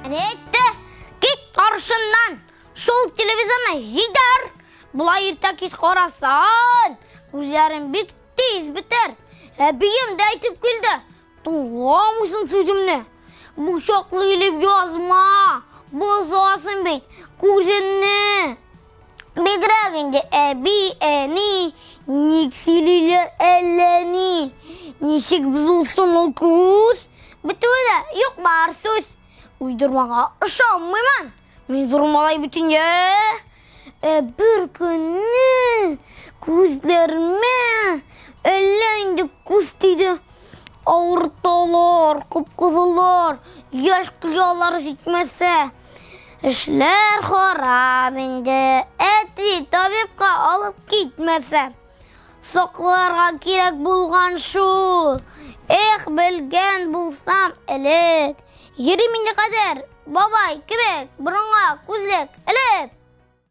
Әни әйтте, кит каршымнан, шул телевизорны җыйдыр. Болай иртә кич карасан, күзләрем бик тиз бетер. Әбием дә әйтеп килде, тыңламыйсың сүземне. Бу чаклы илеп язма, бозасың бит күзеңне. Бигрәк инде әби, әни, ник сөйлиләр әллә ни? Ничек бозылсын ул күз? Бетүе дә юк бар сүз. Уйдырмага ышанмыймын. Мин зур малай бит инде. Ә бер көнне күзләремә әллә инде күз тиде. Авырталар, кып-кызыллар, яшь коялар җитмәсә. Эшләр харап инде. Әти табибка алып китмәсә. Сакларга кирәк булган шул. Эх, белгән булсам элек. Йөрим инде хәзер, бабай кебек, борынга күзлек.